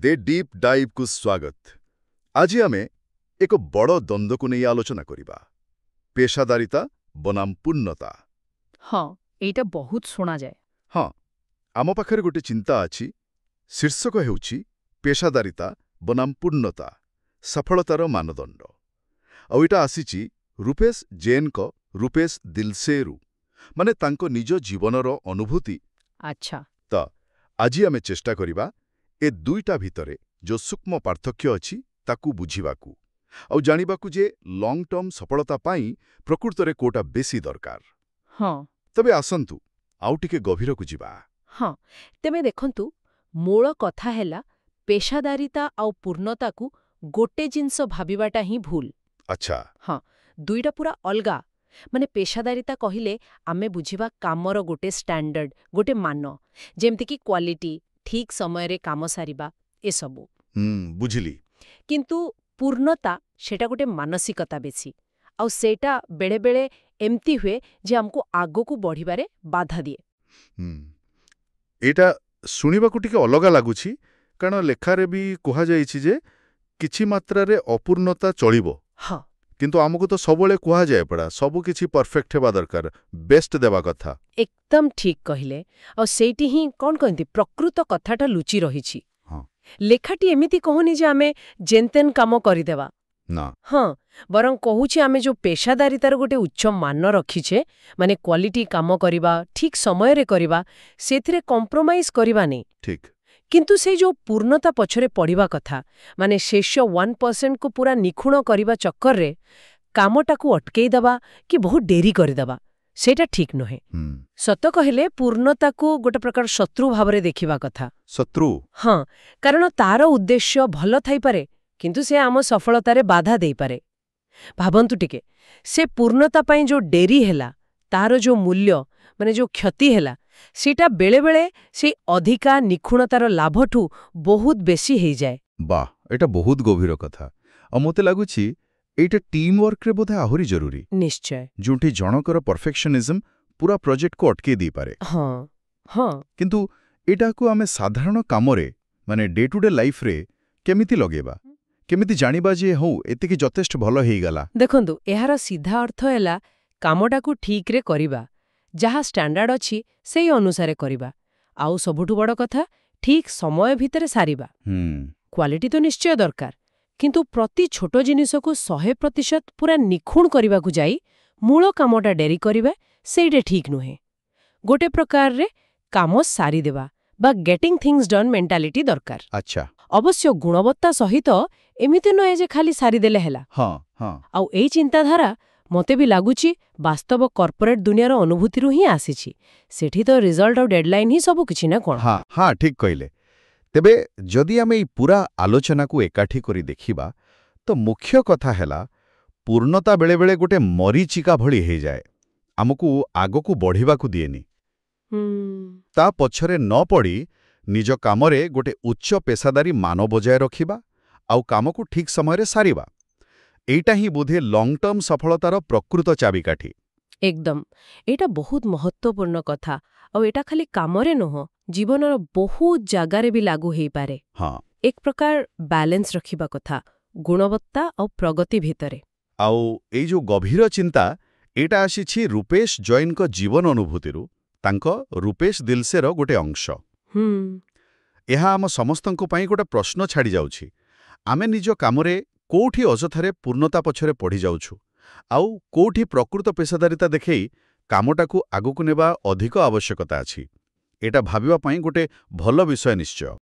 ଦେ deep ଡାଇଭ୍କୁ ସ୍ୱାଗତ। ଆଜି ଆମେ ଏକ ବଡ଼ ଦ୍ୱନ୍ଦ୍ୱକୁ ନେଇ ଆଲୋଚନା କରିବା, ପେଶାଦାରିତା ବନାମ ପୂର୍ଣ୍ଣତା। ହଁ, ଏଇଟା ବହୁତ ଶୁଣାଯାଏ। ହଁ, ଆମ ପାଖରେ ଗୋଟେ ଚିନ୍ତା ଅଛି। ଶୀର୍ଷକ ହେଉଛି ପେଶାଦାରିତା ବନାମ ପୂର୍ଣ୍ଣତା, ସଫଳତାର ମାନଦଣ୍ଡ। ଆଉ ଏଇଟା ଆସିଛି ରୂପେଶ ଜୈନଙ୍କ ରୂପେଶ ଦିଲସେରୁ, ମାନେ ତାଙ୍କ ନିଜ ଜୀବନର ଅନୁଭୂତି। ତ ଆଜି ଆମେ ଚେଷ୍ଟା କରିବା ଏ ଦୁଇଟା ଭିତରେ ଯେଉଁ ସୂକ୍ଷ୍ମ ପାର୍ଥକ୍ୟ ଅଛି ତାକୁ ବୁଝିବାକୁ ଆଉ ଜାଣିବାକୁ ଯେ ଲଙ୍ଗ ଟର୍ମ ସଫଳତା ପାଇଁ ପ୍ରକୃତରେ କୋଉଟା ବେଶୀ ଦରକାର। ତେବେ ଆସନ୍ତୁ, ଆଉ ଟିକେ ଗଭୀରକୁ ଯିବା। ହଁ, ତେବେ ଦେଖନ୍ତୁ, ମୂଳ କଥା ହେଲା ପେଶାଦାରିତା ଆଉ ପୂର୍ଣ୍ଣତାକୁ ଗୋଟେ ଜିନିଷ ଭାବିବାଟା ହିଁ ଭୁଲ। ହଁ, ଦୁଇଟା ପୁରା ଅଲଗା। ମାନେ ପେଶାଦାରିତା କହିଲେ ଆମେ ବୁଝିବା କାମର ଗୋଟେ ଷ୍ଟାଣ୍ଡାର୍ଡ, ଗୋଟେ ମାନ, ଯେମିତିକି କ୍ୱାଲିଟି, ଠିକ୍ ସମୟରେ କାମ ସାରିବା, ଏସବୁ। ହୁଁ ବୁଝିଲି। କିନ୍ତୁ ପୂର୍ଣ୍ଣତା, ସେଟା ଗୋଟେ ମାନସିକତା ବେଶୀ। ଆଉ ସେଇଟା ବେଳେବେଳେ ଏମିତି ହୁଏ ଯେ ଆମକୁ ଆଗକୁ ବଢ଼ିବାରେ ବାଧା ଦିଏ। ଏଇଟା ଶୁଣିବାକୁ ଟିକେ ଅଲଗା ଲାଗୁଛି, କାରଣ ଲେଖାରେ ବି କୁହାଯାଇଛି ଯେ କିଛି ମାତ୍ରାରେ ଅପୂର୍ଣ୍ଣତା ଚଳିବ। କିନ୍ତୁ ଆମକୁ ତ ସବୁବେଳେ କୁହାଯାଏ ପଡ଼ା, ସବୁ କିଛି ପରଫେକ୍ଟ ହେବା ଦରକାର, ବେଷ୍ଟ ଦେବା କଥା। ଏକଦମ ଠିକ୍ କହିଲେ। ଆଉ ସେଇଠି ହିଁ, କ'ଣ କହନ୍ତି, ପ୍ରକୃତ କଥାଟା ଲୁଚି ରହିଛି। ଲେଖାଟି ଏମିତି କହୁନି ଯେ ଆମେ ଯେନତେନ କାମ କରିଦେବା। ନା। ହଁ, ବରଂ କହୁଛି ଆମେ ଯୋଉ ପେଶାଦାରିତାର ଗୋଟେ ଉଚ୍ଚ ମାନ ରଖିଛେ, ମାନେ କ୍ୱାଲିଟି କାମ କରିବା, ଠିକ୍ ସମୟରେ କରିବା, ସେଥିରେ କମ୍ପ୍ରୋମାଇଜ କରିବାନି। କିନ୍ତୁ ସେଇ ଯୋଉ ପୂର୍ଣ୍ଣତା ପଛରେ ପଡ଼ିବା କଥା, ମାନେ ଶେଷ 1%କୁ ପୁରା ନିଖୁଣ କରିବା ଚକ୍କରରେ କାମଟାକୁ ଅଟକେଇ ଦେବା କି ବହୁତ ଡେରି କରିଦେବା, ସେଇଟା ଠିକ୍ ନୁହେଁ। ସତ କହିଲେ ପୂର୍ଣ୍ଣତାକୁ ଗୋଟେ ପ୍ରକାର ଶତ୍ରୁ ଭାବରେ ଦେଖିବା କଥା। ଶତ୍ରୁ? ହଁ, କାରଣ ତାର ଉଦ୍ଦେଶ୍ୟ ଭଲ ଥାଇପାରେ, କିନ୍ତୁ ସେ ଆମ ସଫଳତାରେ ବାଧା ଦେଇପାରେ। ଭାବନ୍ତୁ ଟିକେ, ସେ ପୂର୍ଣ୍ଣତା ପାଇଁ ଯୋଉ ଡେରି ହେଲା, ତାର ଯୋଉ ମୂଲ୍ୟ, ମାନେ ଯୋଉ କ୍ଷତି ହେଲା, ସେଇଟା ବେଳେବେଳେ ସେଇ ଅଧିକା ନିଖୁଣତାର ଲାଭଠୁ ବହୁତ ବେଶୀ ହେଇଯାଏ। ବାহ, ଏଇଟା ବହୁତ ଗଭୀର କଥା। ଆଉ ମୋତେ ଲାଗୁଛି ଏଇଟା ଟିମ୍ ୱାର୍କରେ ବୋଧେ ଆହୁରି ଜରୁରୀ, ଯେଉଁଠି ଜଣଙ୍କର ପରଫେକ୍ସନିଜମ୍ ପୁରା ପ୍ରୋଜେକ୍ଟକୁ ଅଟକେଇ ଦେଇପାରେ। ହଁ ହଁ କିନ୍ତୁ ଏଇଟାକୁ ଆମେ ସାଧାରଣ କାମରେ, ମାନେ ଡେ ଟୁ ଡେ ଲାଇଫରେ କେମିତି ଲଗେଇବା? କେମିତି ଜାଣିବା ଯେ ହଉ, ଏତିକି ଯଥେଷ୍ଟ ଭଲ ହେଇଗଲା? ଦେଖନ୍ତୁ, ଏହାର ସିଧା ଅର୍ଥ ହେଲା କାମଟାକୁ ଠିକ୍ରେ କରିବା। ଯାହା ଷ୍ଟାଣ୍ଡାର୍ଡ ଅଛି ସେଇ ଅନୁସାରେ କରିବା। ଆଉ ସବୁଠୁ ବଡ଼ କଥା, ଠିକ୍ ସମୟ ଭିତରେ ସାରିବା। କ୍ୱାଲିଟି ତ ନିଶ୍ଚୟ ଦରକାର, କିନ୍ତୁ ପ୍ରତି ଛୋଟ ଜିନିଷକୁ 100% ପୁରା ନିଖୁଣ କରିବାକୁ ଯାଇ ମୂଳ କାମଟା ଡେରି କରିବା, ସେଇଟା ଠିକ୍ ନୁହେଁ। ଗୋଟେ ପ୍ରକାରରେ କାମ ସାରିଦେବା ବା ଗେଟିଂ ଥିଙ୍ଗସ୍ ଡନ୍ ମେଣ୍ଟାଲିଟି ଦରକାର। ଅବଶ୍ୟ ଗୁଣବତ୍ତା ସହିତ, ଏମିତି ନୁହେଁ ଯେ ଖାଲି ସାରିଦେଲେ ହେଲା। ହଁ ହଁ ଆଉ ଏଇ ଚିନ୍ତାଧାରା ମତେ ବି ଲାଗୁଛି ବାସ୍ତବ କର୍ପୋରେଟ୍ ଦୁନିଆର ଅନୁଭୂତିରୁ ହିଁ ଆସିଛି। ସେଠି ତ ରିଜଲ୍ଟ ଆଉ ଡେଡଲାଇନ୍ ହିଁ ସବୁ କିଛି ନା କ'ଣ? ହଁ ହଁ, ଠିକ୍ କହିଲେ। ତେବେ ଯଦି ଆମେ ଏଇ ପୁରା ଆଲୋଚନାକୁ ଏକାଠି କରି ଦେଖିବା, ତ ମୁଖ୍ୟ କଥା ହେଲା ପୂର୍ଣ୍ଣତା ବେଳେବେଳେ ଗୋଟେ ମରୀଚିକା ଭଳି ହେଇଯାଏ, ଆମକୁ ଆଗକୁ ବଢ଼ିବାକୁ ଦିଏନି। ତା ପଛରେ ନ ପଡ଼ି ନିଜ କାମରେ ଗୋଟେ ଉଚ୍ଚ ପେଶାଦାରୀ ମାନ ବଜାୟ ରଖିବା ଆଉ କାମକୁ ଠିକ୍ ସମୟରେ ସାରିବା, ଏଇଟା ହିଁ ବୋଧେ ଲଙ୍ଗ ଟର୍ମ ସଫଳତାର ପ୍ରକୃତ ଚାବିକାଠି। ଏକଦମ, ଏଇଟା ବହୁତ ମହତ୍ତ୍ୱପୂର୍ଣ୍ଣ କଥା। ଆଉ ଏଇଟା ଖାଲି କାମରେ ନୁହଁ, ଜୀବନର ବହୁତ ଜାଗାରେ ବି ଲାଗୁ ହେଇପାରେ। ଏକ ପ୍ରକାର ବାଲାନ୍ସ ରଖିବା କଥା ଗୁଣବତ୍ତା ଆଉ ପ୍ରଗତି ଭିତରେ। ଆଉ ଏଇ ଯୋଉ ଗଭୀର ଚିନ୍ତା, ଏଇଟା ଆସିଛି ରୂପେଶ ଜୈନଙ୍କ ଜୀବନ ଅନୁଭୂତିରୁ, ତାଙ୍କ ରୂପେଶ ଦିଲସେର ଗୋଟେ ଅଂଶ। ଏହା ଆମ ସମସ୍ତଙ୍କ ପାଇଁ ଗୋଟେ ପ୍ରଶ୍ନ ଛାଡ଼ି ଯାଉଛି। ଆମେ ନିଜ କାମରେ କୋଉଠି ଅଯଥାରେ ପୂର୍ଣ୍ଣତା ପଛରେ ପଡ଼ିଯାଉଛୁ ଆଉ କୋଉଠି ପ୍ରକୃତ ପେଶାଦାରିତା ଦେଖେଇ କାମଟାକୁ ଆଗକୁ ନେବା ଅଧିକ ଆବଶ୍ୟକତା ଅଛି, ଏଇଟା ଭାବିବା ପାଇଁ ଗୋଟେ ଭଲ ବିଷୟ ନିଶ୍ଚୟ।